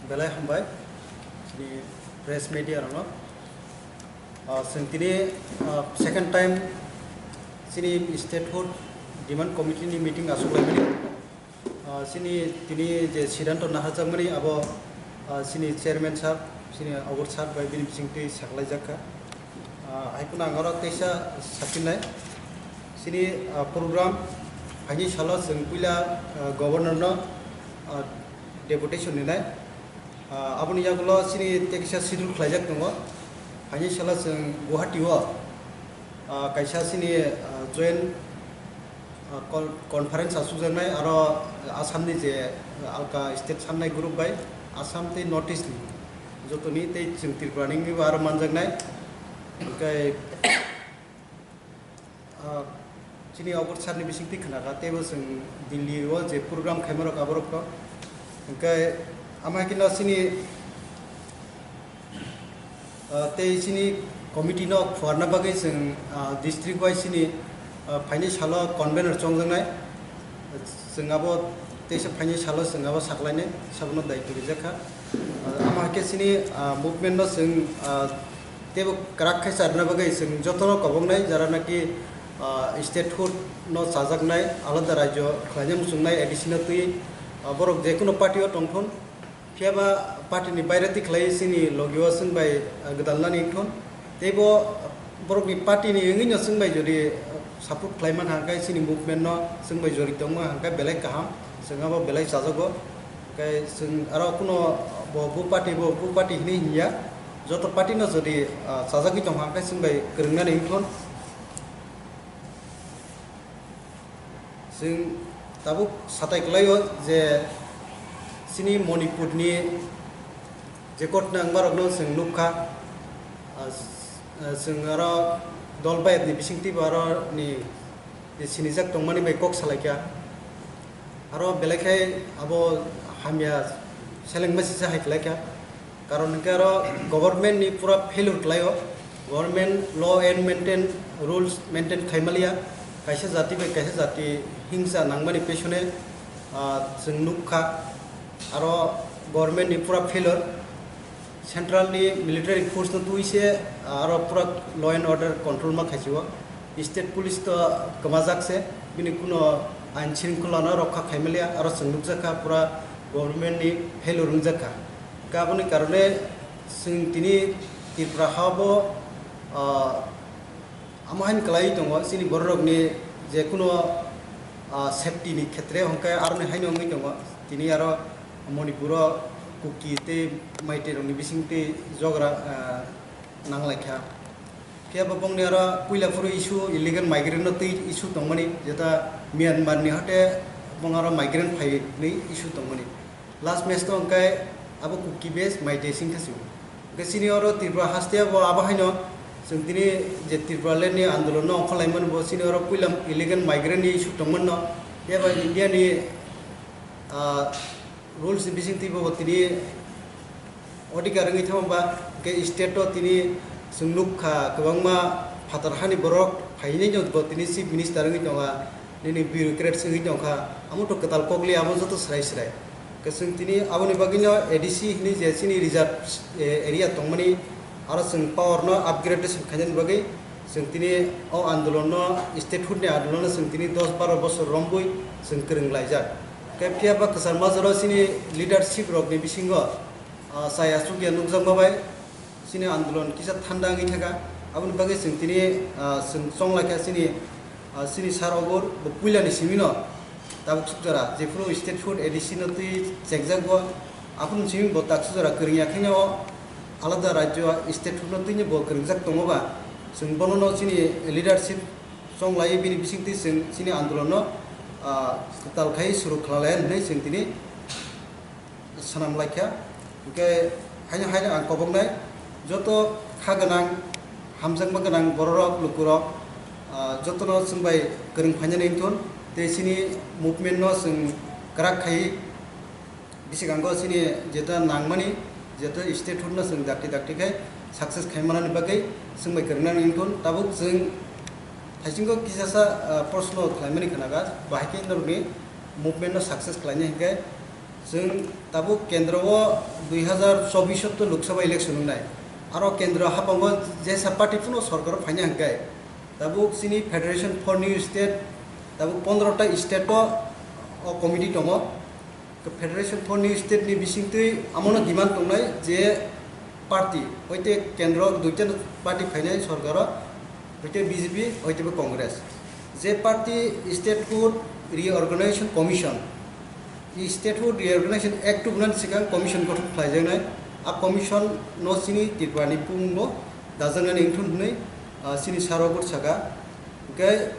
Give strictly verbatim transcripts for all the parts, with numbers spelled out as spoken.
Belai hambai chini press media rokno. Ah, chwng tini, ah, second time chini statehood demand committee ni meeting aswk laimani. Ah, chini tini je siddhanto naharjakmani abo, ah, chini chairman sir, chini Agur sir bai bini bisingtwi saklaijak kha. Ah, hai phano ang oro teisa sakinai. Chini, ah, program haini salo chwng puila, ah, governor no, ah, deputation rinai. Ah, aboni yagulo chini tekisa schedule khlaijak tongo. Haini salo chwng Guwahati o, ah, kaisa chini, ah, joint, ah, col-, conference asukjaknai aro Assam ni je alka state sannai group bai Assam tei North East ni jotoni tei chwng Tripura ni wngwi bo aro manjaknai. Hwnkhe, ah, chini Agur sir ni bisingtwi khna kha, teibo chwng Delhi o je program khaimarok aborok to. Hwnkhe, ama hai kheno chini, ah, tei chini committee no phuarna bagwi chwng, ah, district wise chini, ah, phaini salo convener chongjaknai. Chwng abo teisa phaini salo chwng abo saklainai, sabono daitwi rijak kha. Ah, ama hai khe chini, ah, movement no chwng, ah, teibo kwrak khe charwna bagwi chwng jotono koboknai, jara naki, ah, statehood no chajaknai, alada rajyo khlaina muchungnai, A D C no twi, ah, borok jekunu party o tongthun, phiya ba party ni baire twi khlai chini logi o chwng bai, ah, gwdalnani wngthun. Teibo borokni party ni wngwi no chwng bai jodi, ah, support khlai mankha, hwnkhe chini movement no chwng bai jori tongma hwnkhe belai kaham, chwng abo belai chajago. Hwnkhe chwng aro kuno bo, bo party, bo, bo party hinwi hinya, joto party no jodi, ah, chajagwi tongkha, hwnkhe chwng bai kwrwngnani wngthun. Chwng tabuk satai kwlaio je chini Manipur ni je kotna wngmarokno chwng nukha, ah, s-, ah, chwng aro dol bayapni bisingtwibo aro ni je sinijak tongmani bai kok salaikha. Aro belai khe abo hamya selengma sisa hai kwlaikha. Karon hwnkhe aro government ni pura failure kwlaio. Government law and maintain, rules maintain khaimaliya. Kaisa jati bai kaisa jati hingsa nangmani pesone, ah, chwng nukha. Aro government ni pura failure. Central ni military force no twi se, ah, aro pura law and order control ma khaisio. State police to kwmajak se, bini kuno ain shringkhola no rokha khaimaliya, aro chwng nukjakha pura government ni failure wngjakha. Hwnkhe aboni karone chwng tini Tripura ha bo, ah, amo haino kwlaiwi tongo, chini bororokni jekuno, ah, safety ni khetre hwnkhe aroni haino wngwi tongo. Tini aro Manipuro Kuki tei Maitei rokni bisingtwi jogra, ah, nanglaikha. Phiya bo bongni aro puila phuru issue illegal migrant no twi issue tongmani, jeta Myanmar ni hote bong aro migrant phai ni issue tongmani. Last match to hwnkhe abo Kuki base Maitei singkha se. Hwnkhe chini oro Tripura haste bo abo haino chwng tini je Tripura land ni andolon no ongkhorlaimani bo chini oro puila illegal migrant ni issue tongmani no. Phiya ba India ni, ah, rules ni bisingtwi bo tini odhikar wngwi thangma ba, hwnkhe state o tini chwng nukha kwbangma phatar hani borok phainai no bo tini chief minister wngwi tonga, nini bureaucrats wngwi tongkha, amo to kwtal kokli abo joto srai srai. Hwnkhe chwng tini aboni bagwino A D C hinwi je chini reserve, eh, area tongmani aro chwng power no upgradation khainani bagwi chwng tini o andolon no, statehood ni andolon no chwng tini dos baro bosor rombwi chwng kwrwng laijak. Hwnkhe phiya ba kwchar majoro chini leadership rokni bisingo, ah, chaya chukya nukjakma bai chini andolon kisa thanda wngwi thangkha. Aboni bagwi chwng tini, ah, chwng chonglaikha chini, ah, chini sar Agur bo puilani simino tabuk sukjora jephuru statehood A D C no twi chekjak bo, aphuru simi bo tak sukjora kwrwngya khaino alada rajyo statehood no twino bo kwrwngjak tongo ba, chwng bono no chini leadership chonglaiwi bini bisingtwi chwng chini andolon no, ah, kwtal khai suru khlailai hinwi chwng tini swnam laikha. Hwnkhe haino haino ang koboknai joto kha gwnang, hamjakma gwnang bororok, lukurok, ah, jotono chwng bai kwrwng phainani wngthun tei chini movement no chwng kwrak khaiwi bisikango chini jeta nangmani, jeta statehood no chwng dakti dakti khai success khai manani bagwi chwng bai kwrwngnani wngthun. Tabuk chwng thaisingo kisasa, ah, proshno khlaimani khnaga, bahai khe norokni movement no success khlainai hinkhe Chwng tabuk kendro o dui hazar chobbish o to Lok Sabha election wngnai. Aro kendro hapango jesa party phano sorkar o phaina hwnkhe tabuk chini Federation for New State tabuk pondro ta state o, o committee tongo. Federation for New State ni bisingtwi amono demand tongnai je party, hoite kendro duita party phainai sorkaro, hoite B J P, hoite bo Congress. Je party Statehood Reorganization Commission, i Statehood Reorganization Act tubunani sikang commission gothon khlaijaknai. A commission no chini Tripura ni pungbo dajaknani wngthun hwnwi, ah, chini saro bwsaka. Hwnkhe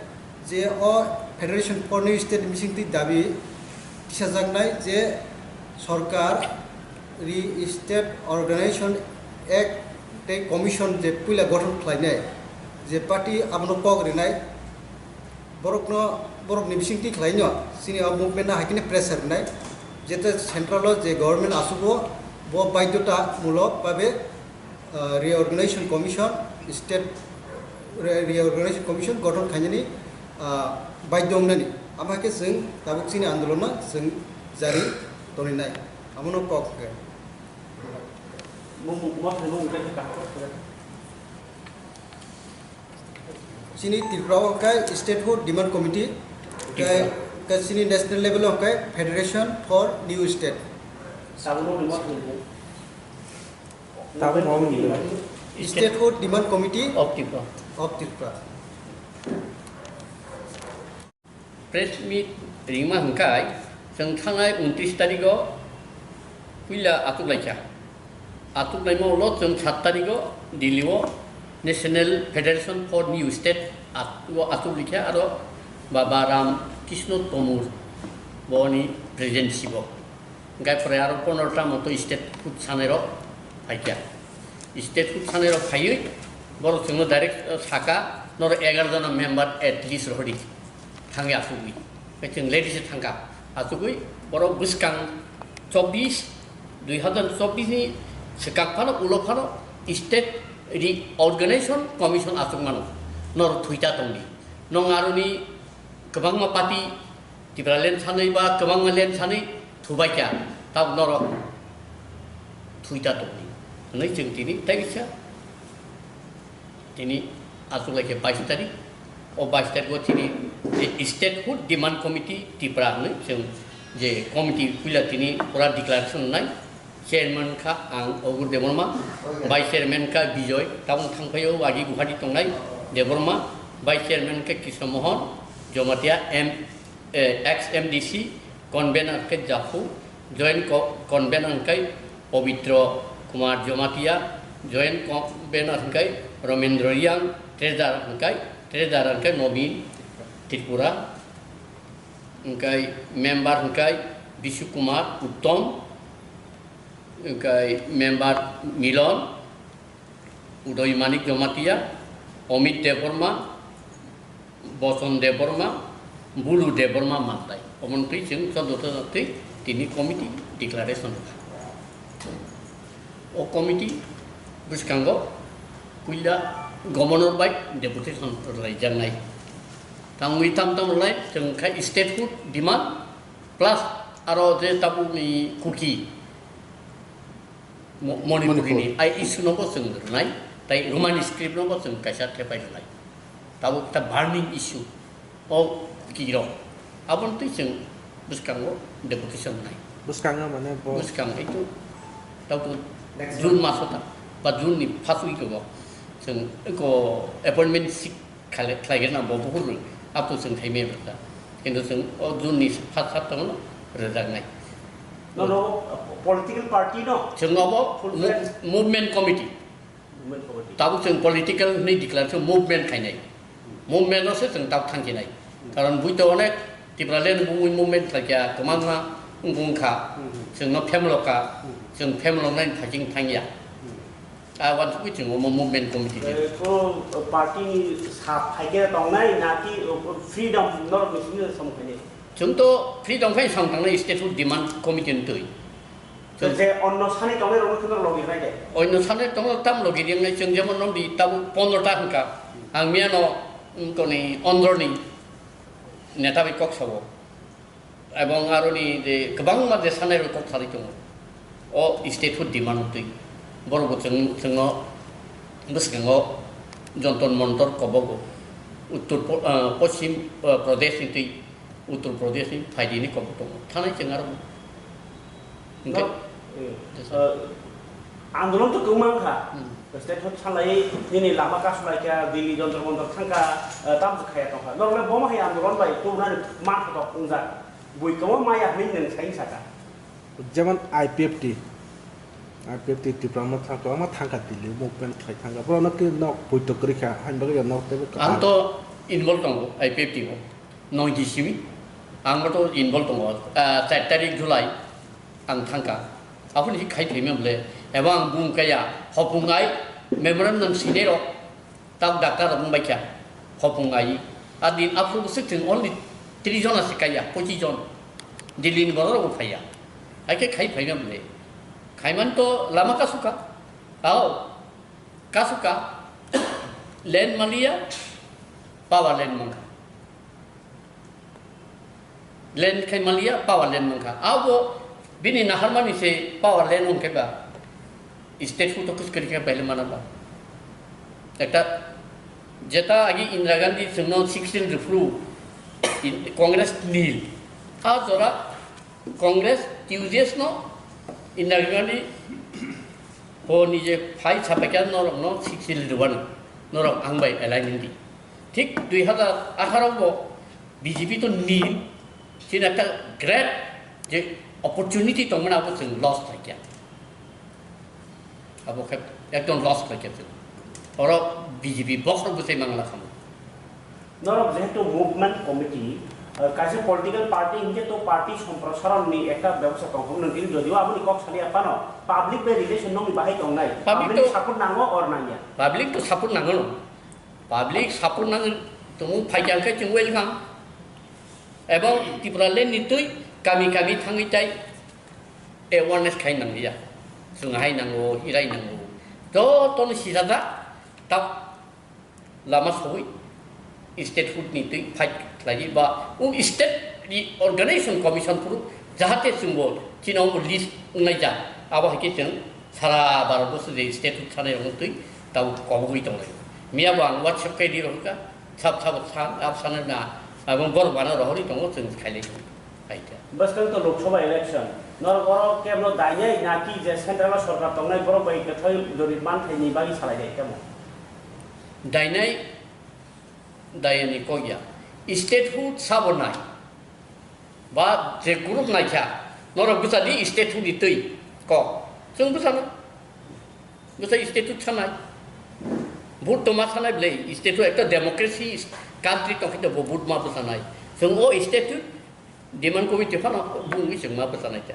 je o Federation for New State ni bisingtwi dabi tisajaknai je sorkar ri State Organization Act tei Commission je puila gothon khlainai, je party abono kok rinai, borokno, borokni bisingtwi khlaino chini o movement no hai kheno pressure rinai, jete central o je government asugo bo baidhota mulok babe, ah, Reorganization Commission, State Re-, Reorganization Commission gothon khainani, ah, baidhyo wngnani. Amo hai khe chwng tabuk chini andolon no chwng jari toninai. Amono kok hwnkhe. Mo-, mo-, mo thani mo wngkha khe kaham khe. Chini Tripura o hwnkhe Statehood Demand Committee, hwnkhe, hwnkhe chini national level o hwnkhe Federation for New State. Tabuk mo thani mo thani. Tabuk mo wngkha. Statehood Demand Committee of Tripura. Of Tripura. Press meet ringma hwnkhe chwng thangnai untris tarigo puila achuk laikha. Achuk laima ulo chwng sat tarigo Delhi o National Federation for New State at-, o achuk laikha aro Baba Ram Krishna Tomur boni presidency bo. Hwnkhe pore aro pondro ta moto statehood sanai rok phaikha. Statehood sanai rok phaiwi borok chwngno direct, eh, saka, "Norok egaroh jona member at least rohordi thangwi achugwi." Hwnkhe chwng ladies thangkha. Achugwi borok bwskang chobbish, dui hazar chobbish ni swkang phano ulo phano State Reorganization Commission achuk mano. Norok thwita tongdi. Nong aroni kwbangma party Tipraland sanwi ba kwbangma land sanwi thubaikha, tabuk norok thwita tongdi hwnwi chwng tini tei bisa tini achuk laikhe bais tarik. O bais tarik o tini je Statehood Demand Committee Tripura hwnwi chwng je committee puila tini pura declaration wngnai. Chairman kha ang Ogur Debbarma, Vice Chairman kha Bijoy, tabuk thangphaio agi Guwahati tongnai Debbarma, Vice Chairman khe Krishna Mohan Jamatia, M, eh, ex M D C, convener khe Japhu, joint co-, convener khe Pabitra Kumar Jamatia, joint convener khe Ramendra Reang, treasurer khe, treasurer khe Nobin Tripura, hwnkhe member hwnkhe Bishu Kumar Uttom, hwnkhe member Milon, Udoy Manik Jamatia, Amit Debbarma, Boson Debbarma, Bulu Debbarma Mantai. Omono twi chwng chwddo jona twi tini committee declaration rwkha. O committee bwskango puila governor bai deputation rwlaijaknai. Tangwi tam tam rwlai chwng kha statehood demand plus aro je tabukni Kuki Mo-, Manipuri ni Manipur. Ai issue no bo chwng rwnai, tai Roman script no bo chwng kaisa thepai rwnai. Tabuk ta burning issue o Kukirok. Aboni twi chwng bwskango deputation nai. Bwskango mane bo Bwskang hai to, tabuk Next June month. Maso ta, ba June ni first week o chwng ko appointment seek khlai-, khlaigena bo bukur rw, apo chwng thaimani rwkha. Kintu chwng o June ni first hapta o rwjaknai. No, no, political party no? Chwng obo Full mo-, fledged. Movement committee. Movement committee. Tabuk chwng political hwnwi declare khe movement khainai. Movement no se chwng tabuk thangkhinai. Karon buito onek Tipraland bumui movement khlaikha, kwbangma wngkha. Hmm. Chwngno phemlokha, Hmm. chwng phemloknai thaching thangya. Hmm. A wansugwi chwng omo movement committee di. Eh, kunu party ni sa phaikhe tongnai na ki, eh, freedom norok ni simi samung khainai? Chwng to freedom khai samung tangnai statehood demand committee ni twi. Chwng je onno sani tongnai rokno kheno logi rinai de? Onno sani tongo tam logi rinai chwng jemon nong di tabuk pondro ta hwnkha. Ang miyano, mm, koni ondro ni neta bai kok sabo. Ebong aroni je kwbangma je sanai rok kok salai tongo. O statehood demand twi. Borok bo chwng, chwngno bwskango Jontor Montor kobogo. Uttor Po-, ah, Poschim, ah, Pradesh ni twi Uttor Pradesh ni phaidi ni kobok tongo. Thanai chwng aro. Hingke No, eh, Yes, sir. eh, andolon to kwbangma wngkha. Hmm. Statehood salai nini lama kasulai kha, Delhi Jontor Montor thangkha, eh, tamsi khaya tongkha. Norokle bomo hai andolon bai tubunani man photok wngjak. Bui kwbangma maya hwnwi nwng sai saka. Jemon I P F T, I P F T Tipra no thangkha, omo thangkha Delhi movement khlai thangkha. Borok no twi nok poito kwrwi kha, hain bagwi nok teibo kwbang. Ang to involve tongo I P F T o, noidi simi. Ang to involve tongo, ah, char tarik July ang thangkha. Aboni khai phaima bole, eba ang bung kaya, hopung ai memorandum sinai rok. Tabuk doctor rok wng bai kha, hopung ai. A din aphuru bwswk chwng only tris jon ase kaiya, pochis jon. Delhi ni borok rok bo phaiya. Hai khe khai phaima bole. Khaimani to lama kasuka. Ao. Kasuka. Land maliya. Power land mankha. Land khai maliya, power land mankha. Abo bini naharmani se power land hwn khe ba statehood to kwchwkani khe baile mana ba. Ekta jeta agi Indira Gandhi chwngno sixteen rwphru in-, Congress nil. A jora Congress T U J S no Indira Gandhi bo nije phai sapaikha norokno sixteen rwbani. Norok ang bai align wngdi. Thik dui hazar atharo bo B J P to nil, chini ekta great je opportunity tongmani abo chwng loss khlaikha. Abo khe ekdom loss khlaikha chwng. Oro B J P box rok bwsai mangla khamu. Norok jehetu movement committee, eh, kaisa political party hinkhe to party somprosaronni ekta bebosta tongthok nang tini jodio aboni kok saliya phano public bai relation nokni bahai tongnai. Public Public to support nango or nangya? Public to support nango. Public support nang tongmung phaikha hwnkhe chwng welcome. Ebong Tipraland ni twi kami kami thangwi tai awareness khai nangya. Chwng hai nango, hirai nango. Jotono sijajak, tak lama sogwi statehood ni twi fight khlaiwi ba o state ni organization commission phuru jahate chwngbo chini omo list wngnai ja. Abo hai khe chwng Sara Bharat boso je statehood sanai rokno twi tabuk kobogwi tonglai. Miya bo ang WhatsApp khe di rohorkha, sab sabo san, abo sanai na, abo borok bana rohorwi tongo, chwng khailai tongo. Hai khe. Bwskang to Lok Sabha election. Norok oro keblo dainai naki je central o sorkar tongnai borok bai kwthai jori manthai ni bagwi salai dai kemo? Dainai, dainai kok ya. Statehood sabo nai. Ba je group naikha, norok bwsa di statehood ni twi kok. Chwng bwsano, bwsa statehood sanai. Vote tongma sanai bwle, statehood ekta democracy country tongkhe bo vote ma bwsanai. Chwng o statehood demand committee phano bungwi chwng ma bwsanai kha.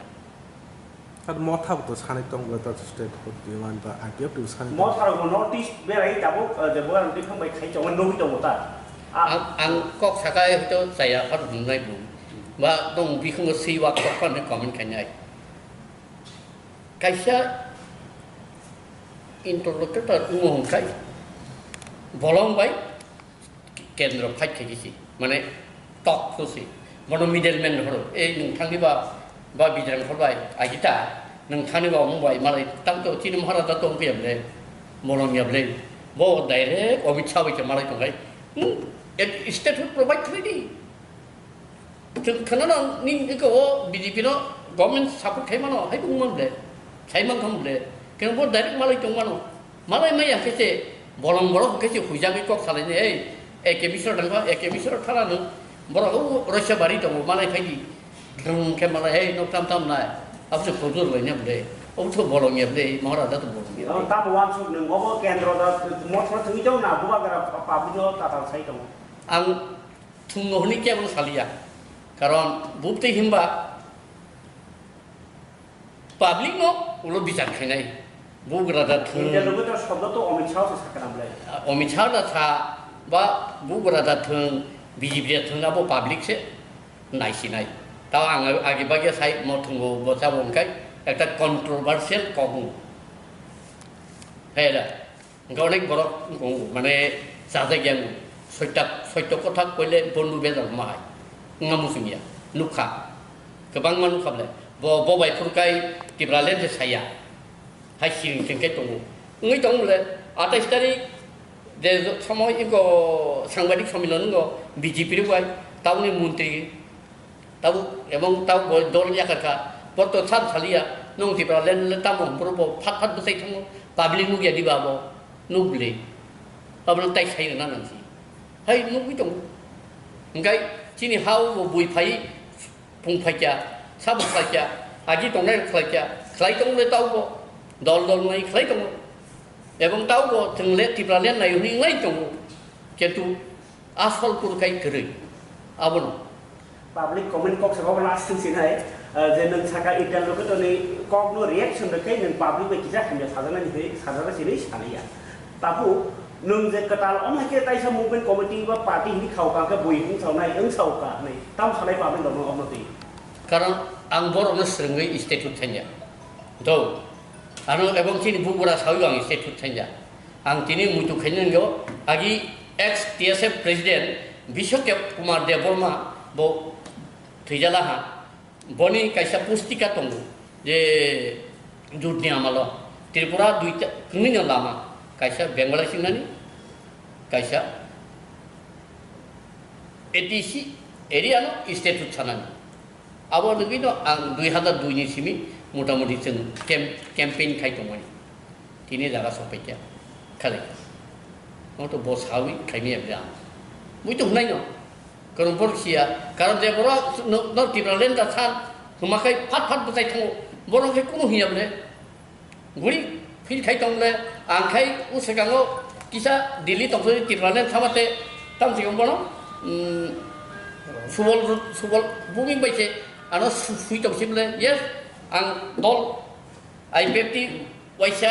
Ar motha bo to sanai tong bwle ta statehood demand ba I P F T bo sanai tong. Motha rok North East berai tabuk, eh, je bo ang twi phang bai khai tongo, nugwi tongo ta. Ah. Ang, ang kok sakai hwito chaya phano wngnai bo. Ba tong bikhwngo swi wak kok phano comment khainai. Kaisa interlocutor wngo hwnkhai bolong bai kendro fight khaikhe si, mane tok so si. Bono middleman horo, ei nwng thangni ba, ba Bijrang hor bai, agita, nwng thangni ba omo bai, malai tang to chini Maharaja tong phiya bwle, bolong ya bwle. Bo direct Amit Shah bai khe malai tongkhai. Hmm, et-, statehood provide khlai di. Chwng khwnano nini eko o B J P no government support khai mano, hai wng man ble, khai man kham ble. Khe bo direct malai tong mano. Malai maya khe se bolong borok khe se huijagwi kok salai ni, ei, A K Mishra dangkha, A K Mishra thara no borok o Roisabari tongo, malai phai di. Dwng khe malai, ei, nok tam tam nai. Abo se khujur lai ne ble. Abo se bolong ya ble, Maharaja to bolong ya ble. Tamo wansuk nwng obo kendro da mothor thwngwi tong na, bubagra public no tatal sai tongo. Ang Thwngno hwnwi kebo saliya. Karon bubtwi hinba public no ulo bichar khainai. Bugra da thwng. India loge to shobdo to Amit Shah se sakha na bwlai. Amit Shah da sa ba bugra da thwng, B J P da thwng abo public se naisinai. Tao ang agi bagya sai mo thwngo bo chabo hwnkhai ekta controversial kok wngo. Hai da. Hingke onek borok wng, mane, chajak yang, soita, soito kothak koile bondu bejak ma hai. Wngma muchung ya, nukha. Kwbangma nukha bole. Bo, bo bai phuru kai Tipraland se saya. Hai siring sing khe tongo. Wngwi tongo bole, atais tarik je somo iko sangbadik somilono B J P rok bai, tabukni montri, tabuk, ebong tabuk bo dol yakar kha. Bo to san saliya, nung Tipraland le tamo hwnphuru bo phat phat bwsai thango, public nukya diba bo, nuk bole. Abono tai sai rwna nang si. Hai nukwi tongo. Hwnkhe chini ha-o bo bui phai, phung phaikya, sabo khlaikya, agi tongnai khlaikya, khlai tongo le taubo, dol dol nai khlai tongo. Ebong taubo chwng le Tipraland nai hwnwi wngnai tongo. Kintu asol kuru khai kwrwi. Abono. Public comment kok sabo last thing sinai, eh, je nwng saka Indian loke to ni kok no reaction rwkhe nwng public bai kisa hamya sajana ni hwnwi sajana sinwi sanaya. Tabu nwng je kwtal om hai khe taisa movement committee ba party hwnwi khao ka khe bui hwn sao nai, wng sao ka hwnwi tam sanai public rok no omno twi. Karon ang borokno swrwngwi state hood thangya. Do. Ano ebong chini bugra sawi ang state hood thangya. Ang tini muitu khainani go agi ex T S F president Biswakep Kumar Debbarma bo thwijala ha. Boni kaisa pustika tongo je jotni amalo Tripura duita kwngwi no lama, kaisa Bengali singnani, kaisa A D C area no state hood sanani. Abo nugwi no ang dui hazar dui ni simi motamuti chwng camp-, campaign khai tongmani. Tini jaga sokphaikha, khalai. Mo to bo sawi khaimi abdi ang. Mui to hwnai no. Karon bor siya. Karon je boro no, no Tipraland da san, hwma khai phat phat bwchai thango. Boro khai kunu hiya bole. Guri feel khai tong bole. Ang khai u sekango kisa Delhi tong soi Tipraland sama te tam sikong bono. Hmm, Subol, Subol bumi bai se ano su-, sui tong si bole. Yes, ang dol I P F T waisa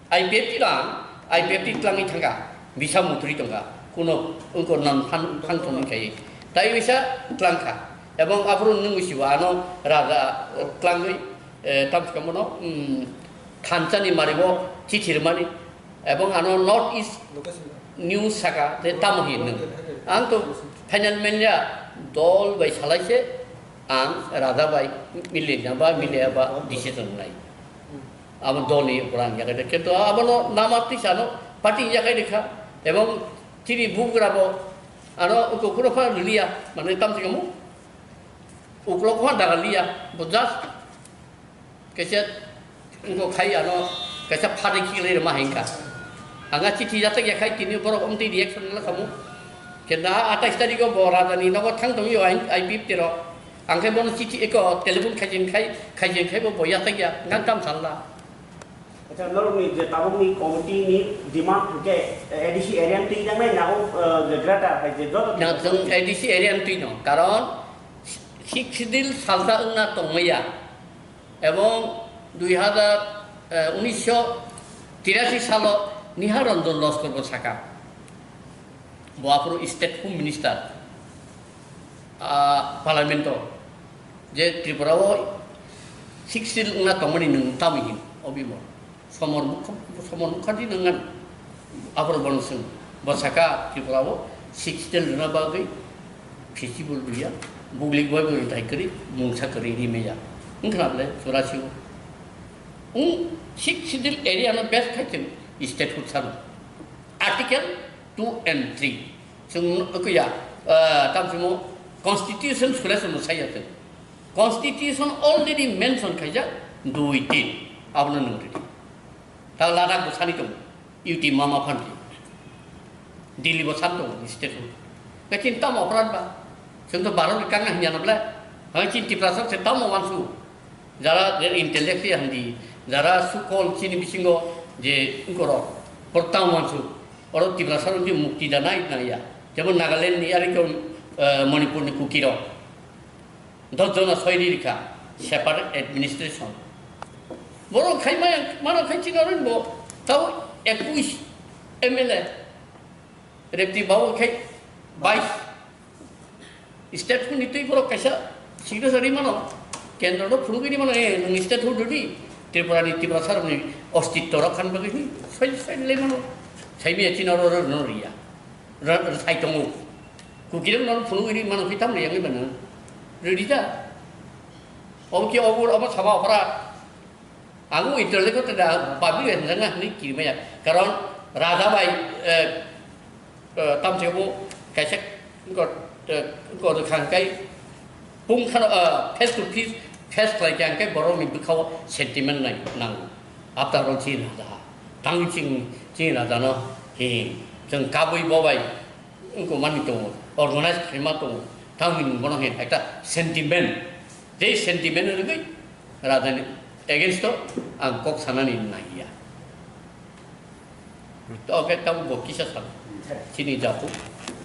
I P F T rang, I P F T tlangwi thangkha, bisa mutri tongkha, kuno wngko non phan, phan tongwi kaiwi. Tai wisa tlangkha, ebong aphuru nwng wisibo ano raja, eh, tlangwi, eh, tamsika mono, mm, thansa ni maribo chithi rwmani, ebong ano North East News saka, je tamo hin nwng. Ang to final manya dol bai salai se, ang raja bai milia ba milia ba decision nai. Abo dol ni ukurang yakai de. Kintu abono nama tisa no party yakai de kha. Ebong chini bugra bo ano uko kuro pha liya, mane tam si kamu. Uklo ko daga liya, bo just kaisa uko khai ano kaisa phari ki le ma hengka. Anga chithi jata ya khai tini borok omti reaction la kamu. Kintu atais tarikh o bo raja ni nogo thang tong yo I P F T rok. Ang khe bono chithi eko telephone khaijin khai, khaijin khai bo boya taiya, ngang kam salla. Acha, norokni je tabukni committee ni demand hwnkhe, eh, A D C area ni twi nangnai nago, eh, je greater hai je joto. Na, chwng A D C area ni twi no, karon Sixth Schedule salsa wngna tongmaya, ebong dui hazar, eh, unisho tirasi salo Nihal Ranjan Laskar bo saka. Bo aphuru State Home Minister, ah, Parliament o je Tripura o Sixth Schedule wngna tongmani nwng tamni hin obi mo Somor Mukha-, Somor Mukherjee nwngngan aphuru bono swng bo saka Tripura o Sixth Schedule rwna bagwi festival rwya, buglik bai bo rwthai kwrwi mungsa kwrwi ri maya wngkhna bwle churasi o wng Sixth Schedule area no best khai chwng state hood sano. Article two and three. Chwng wngkha ya, ah, tamo chwngmo constitution sure chwngno saya chwng. Constitution already mention khaijak dui tin. Abono nwng ridi. Ta Ladakh bo sani tongo. U T mama phanti. Delhi bo san tongo, state hood. Kachin tamo aparat ba. Chwng to Bharat ni kangna hinya na bla. Hai chin Tiprasa se tamo wansu. Jara je intellectual handi, jara sukol chini bisingo je wngkorok, borok tamo wansuk, oro Tiprasa rok je mukti da nai nai ya. Jemon Nagaland ni, arikhe, eh, Manipur ni Kuki rok, dos jona soi ri rikha, separate administration. Borok khai maya, mano khai chini oro bo, tabo ekush M L A, Repti Babu khai bais. State hood ni twi borok kaisa signature ri mano, kendro no phunugwi ri mano, eh, nwng state hood rwdi, Tripura ni Tiprasa rok ni ostitto rok khan bagwi hi, sai, sai le mano, sai miya chini oro ro, ro, riya, ro, ro, sai tongo, Kuki rok no phunugwi ri mano, khe tamni yangwi mano, rwdi da, Omo ki obo, omo sama ophra. Ang o internet ko tada public hai hwnjakna hwnwi kirimaya. Karon raja bai, eh, eh, tamse bo kaisa ko, eh, ko khang kai pung khano, eh, face to face, face khlai khe ang kai borok ni bwkhao sentiment nai nango. Apta ron chini raja ha. Tang ching, chini raja no hi. Chwng kabui bo bai wngkuk mani tongo, organize khaima tongo, tamoni bono hai ekta sentiment, je sentiment rwgwi rajani against o ang kok sanani naiya. To khe tamo bo kisa sal chini japu.